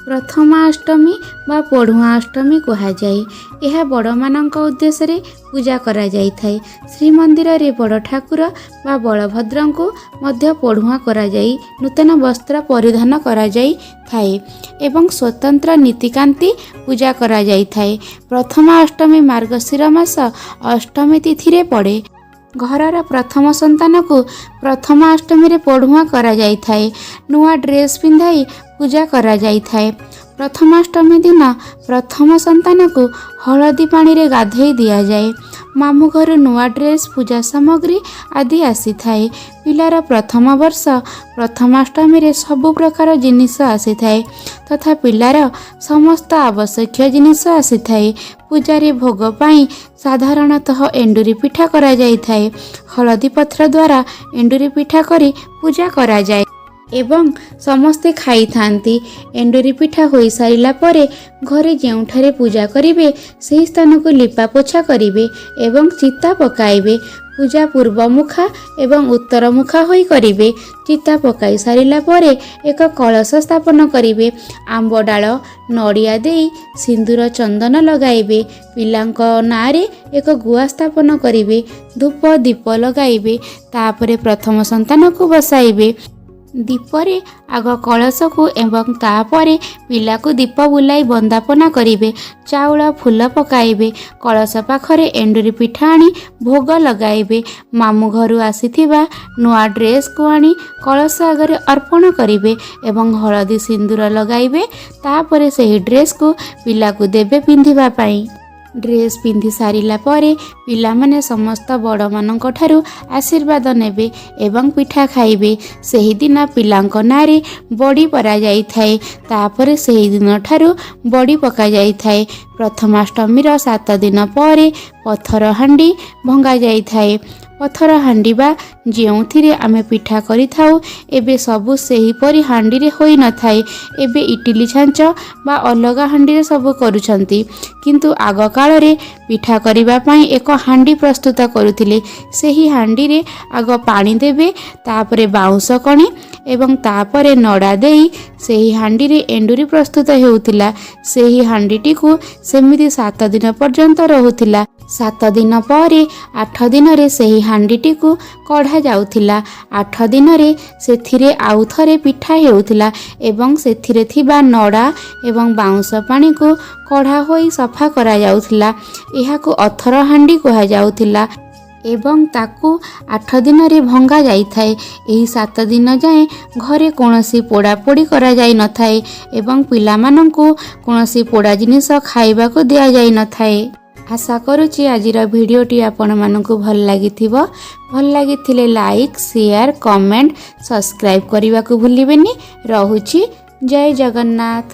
ପ୍ରଥମାଷ୍ଟମୀ ବା ପଢ଼ୁଆଁ ଅଷ୍ଟମୀ କୁହାଯାଏ। ଏହା ବଡ଼ମାନଙ୍କ ଉଦ୍ଦେଶ୍ୟରେ ପୂଜା କରାଯାଇଥାଏ। ଶ୍ରୀମନ୍ଦିରରେ ବଡ଼ ଠାକୁର ବା ବଳଭଦ୍ରଙ୍କୁ ମଧ୍ୟ ପଢ଼ୁଆଁ କରାଯାଇ ନୂତନ ବସ୍ତ୍ର ପରିଧାନ କରାଯାଇଥାଏ ଏବଂ ସ୍ୱତନ୍ତ୍ର ନୀତିକାନ୍ତି ପୂଜା କରାଯାଇଥାଏ। ପ୍ରଥମାଷ୍ଟମୀ ମାର୍ଗଶିର ମାସ ଅଷ୍ଟମୀ ତିଥିରେ ପଡ଼େ। ଘରର ପ୍ରଥମ ସନ୍ତାନକୁ ପ୍ରଥମାଷ୍ଟମୀରେ ପଢ଼ୁଆଁ କରାଯାଇଥାଏ। ନୂଆ ଡ୍ରେସ୍ ପିନ୍ଧାଇ ପୂଜା କରାଯାଇଥାଏ। ପ୍ରଥମାଷ୍ଟମୀ ଦିନ ପ୍ରଥମ ସନ୍ତାନକୁ ହଳଦୀ ପାଣିରେ ଗାଧୋଇ ଦିଆଯାଏ। ମାମୁଁ ଘରୁ ନୂଆ ଡ୍ରେସ୍, ପୂଜା ସାମଗ୍ରୀ ଆଦି ଆସିଥାଏ। ପିଲାର ପ୍ରଥମ ବର୍ଷ ପ୍ରଥମାଷ୍ଟମୀରେ ସବୁ ପ୍ରକାର ଜିନିଷ ଆସିଥାଏ ତଥା ପିଲାର ସମସ୍ତ ଆବଶ୍ୟକୀୟ ଜିନିଷ ଆସିଥାଏ। ପୂଜାରେ ଭୋଗ ପାଇଁ ସାଧାରଣତଃ ଏଣ୍ଡୁରି ପିଠା କରାଯାଇଥାଏ। ହଳଦୀ ପତ୍ର ଦ୍ୱାରା ଏଣ୍ଡୁରି ପିଠା କରି ପୂଜା କରାଯାଏ ଏବଂ ସମସ୍ତେ ଖାଇଥାନ୍ତି। ଏଣ୍ଡୁରି ପିଠା ହୋଇସାରିଲା ପରେ ଘରେ ଯେଉଁଠାରେ ପୂଜା କରିବେ, ସେହି ସ୍ଥାନକୁ ଲିପା ପୋଛା କରିବେ ଏବଂ ଚିତା ପକାଇବେ। ପୂଜା ପୂର୍ବମୁଖା ଏବଂ ଉତ୍ତରମୁଖା ହୋଇ କରିବେ। ଚିତା ପକାଇ ସାରିଲା ପରେ ଏକ କଳସ ସ୍ଥାପନ କରିବେ। ଆମ୍ବ ଡାଳ, ନଡ଼ିଆ ଦେଇ ସିନ୍ଦୁର ଚନ୍ଦନ ଲଗାଇବେ। ପିଲାଙ୍କ ନାଁରେ ଏକ ଗୁଆ ସ୍ଥାପନ କରିବେ। ଧୂପ ଦୀପ ଲଗାଇବେ। ତାପରେ ପ୍ରଥମ ସନ୍ତାନକୁ ବସାଇବେ। ଦୀପରେ ଆଗ କଳସକୁ ଏବଂ ତାପରେ ପିଲାକୁ ଦୀପ ବୁଲାଇ ବନ୍ଦାପନା କରିବେ। ଚାଉଳ ଫୁଲ ପକାଇବେ। କଳସ ପାଖରେ ଏଣ୍ଡୁରି ପିଠା ଆଣି ଭୋଗ ଲଗାଇବେ। ମାମୁଁ ଘରୁ ଆସିଥିବା ନୂଆ ଡ୍ରେସ୍କୁ ଆଣି କଳସ ଆଗରେ ଅର୍ପଣ କରିବେ ଏବଂ ହଳଦୀ ସିନ୍ଦୁର ଲଗାଇବେ। ତାପରେ ସେହି ଡ୍ରେସ୍କୁ ପିଲାକୁ ଦେବେ ପିନ୍ଧିବା ପାଇଁ। ଡ୍ରେସ୍ ପିନ୍ଧି ସାରିଲା ପରେ ପିଲାମାନେ ସମସ୍ତ ବଡ଼ମାନଙ୍କ ଠାରୁ ଆଶୀର୍ବାଦ ନେବେ ଏବଂ ପିଠା ଖାଇବେ। ସେହିଦିନ ପିଲାଙ୍କ ନାଁରେ ବଡ଼ି ପରାଯାଇଥାଏ। ତାପରେ ସେହିଦିନ ଠାରୁ ବଡ଼ି ପକାଯାଇଥାଏ। ପ୍ରଥମାଷ୍ଟମୀର 7 ଦିନ ପରେ ପଥର ହାଣ୍ଡି ଭଙ୍ଗାଯାଇଥାଏ। ପଥର ହାଣ୍ଡି ବା ଯେଉଁଥିରେ ଆମେ ପିଠା କରିଥାଉ, ଏବେ ସବୁ ସେହିପରି ହାଣ୍ଡିରେ ହୋଇନଥାଏ। ଏବେ ଇଟିଲି ଛାଞ୍ଚ ବା ଅଲଗା ହାଣ୍ଡିରେ ସବୁ କରୁଛନ୍ତି। କିନ୍ତୁ ଆଗ କାଳରେ ପିଠା କରିବା ପାଇଁ ଏକ ହାଣ୍ଡି ପ୍ରସ୍ତୁତ କରୁଥିଲେ। ସେହି ହାଣ୍ଡିରେ ଆଗ ପାଣି ଦେବେ, ତାପରେ ବାଉଁଶ କଣି ଏବଂ ତାପରେ ନଡ଼ା ଦେଇ ସେହି ହାଣ୍ଡିରେ ଏଣ୍ଡୁରି ପ୍ରସ୍ତୁତ ହେଉଥିଲା। ସେହି ହାଣ୍ଡିଟିକୁ ସେମିତି 7 ଦିନ ପର୍ଯ୍ୟନ୍ତ ରହୁଥିଲା। 7 ଦିନ ପରେ 8 ଦିନରେ ସେହି ହାଣ୍ଡିଟିକୁ କଢ଼ା ଯାଉଥିଲା। 8 ଦିନରେ ସେଥିରେ ଆଉ ଥରେ ପିଠା ହେଉଥିଲା ଏବଂ ସେଥିରେ ଥିବା ନଡ଼ା ଏବଂ ବାଉଁଶ ପାଣିକୁ କଢ଼ା ହୋଇ ସଫା କରାଯାଉଥିଲା। ଏହାକୁ ଅଥର ହାଣ୍ଡି କୁହାଯାଉଥିଲା ଏବଂ ତାକୁ 8 ଦିନରେ ଭଙ୍ଗା ଯାଇଥାଏ। ଏହି 7 ଦିନ ଯାଏଁ ଘରେ କୌଣସି ପୋଡ଼ାପୋଡ଼ି କରାଯାଇନଥାଏ ଏବଂ ପିଲାମାନଙ୍କୁ କୌଣସି ପୋଡ଼ା ଜିନିଷ ଖାଇବାକୁ ଦିଆଯାଇନଥାଏ। ଆଶା କରୁଛି ଆଜିର ଭିଡ଼ିଓଟି ଆପଣମାନଙ୍କୁ ଭଲ ଲାଗିଥିବ। ଭଲ ଲାଗିଥିଲେ ଲାଇକ୍, ସେୟାର, କମେଣ୍ଟ, ସବସ୍କ୍ରାଇବ୍ କରିବାକୁ ଭୁଲିବେନି। ରହୁଛି, ଜୟ ଜଗନ୍ନାଥ।